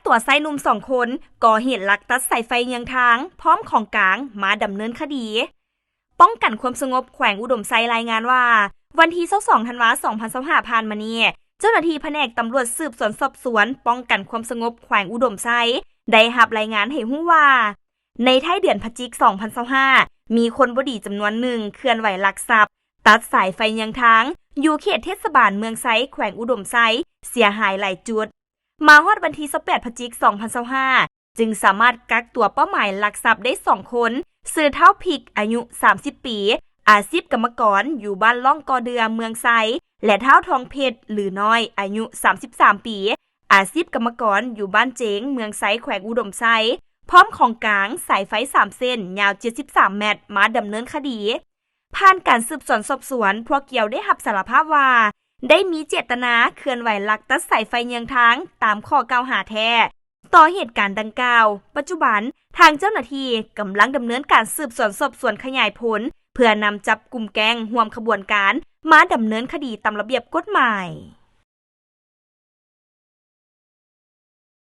ຕົວຊາຍໜຸ່ມສອງຄົນ ກໍ່ເຫດລັກຕັດສາຍໄຟເຍືອງທາງ ພ້ອມຂອງກາງ ມາດຳເນີນຄະດີ. ປ້ອງກັນຄວາມສະຫງົບແຂວງອຸດົມໄຊລາຍງານວ່າ ວັນທີຊາວສອງ ທັນວາ ສອງພັນຊາວຫ້າ ຜ່ານມານີ້ ເຈົ້າໜ້າທີ່ພະແນກຕຳຫຼວດສືບສວນສອບສວນ ປ້ອງກັນຄວາມສະຫງົບແຂວງອຸດົມໄຊ ໄດ້ຮັບລາຍງານໃຫ້ຮູ້ວ່າ ໃນທ້າຍເດືອນພະຈິກ ສອງພັນຊາວຫ້າ ມີຄົນບໍ່ດີຈຳນວນໜຶ່ງເຄື່ອນໄຫວລັກຊັບ ຕັດສາຍໄຟເຍືອງທາງ ຢູ່ເຂດເທດສະບານເມືອງໄຊ ແຂວງອຸດົມໄຊ ເສຍຫາຍຫຼາຍຈຸດ. ມາຮອດວັນທີຊາວແປດ ພະຈິກ ສອງພັນຊາວຫ້າ ຈຶ່ງສາມາດກັກຕົວເປົ້າໝາຍລັກຊັບໄດ້ສອງຄົນ ຊື່ທ້າວພິກ ອາຍຸສາມສິບປີ ອາຊີບກຳມະກອນ ຢູ່ບ້ານລ່ອງກໍເດືອ ເມືອງໄຊ ແລະ ທ້າວທອງເພັດ ຫຼື ນ້ອຍ ອາຍຸສາມສິບສາມປີ ອາຊີບກຳມະກອນ ຢູ່ບ້ານເຈງ ເມືອງໄຊ ແຂວງອຸດົມໄຊ ພ້ອມຂອງກາງ ສາຍໄຟສາມເສັ້ນ ຍາວເຈັດສິບສາມແມັດ ມາດຳເນີນຄະດີ. ຜ່ານການສືບສວນສອບສວນ ພວກກ່ຽວໄດ້ຮັບສາລະພາບວ່າ ໄດ້ມີເຈດຕະນາເຄື່ອນໄຫວລັກຕັດສາຍໄຟເຍືອງທາງ ຕາມຂໍ້ກ່າວຫາແທ້. ຕໍ່ເຫດການດັ່ງກ່າວ, ປັດຈຸບັນ ທາງເຈົ້າໜ້າທີ່ກຳລັງດຳເນີນການສືບສວນສອບສວນຂະຫຍາຍຜົນ ເພື່ອນຳຈັບກຸ່ມແກ້ງຮ່ວມຂະບວນການ ມາດຳເນີນຄະດີຕາມລະບຽບກົດໝາຍ.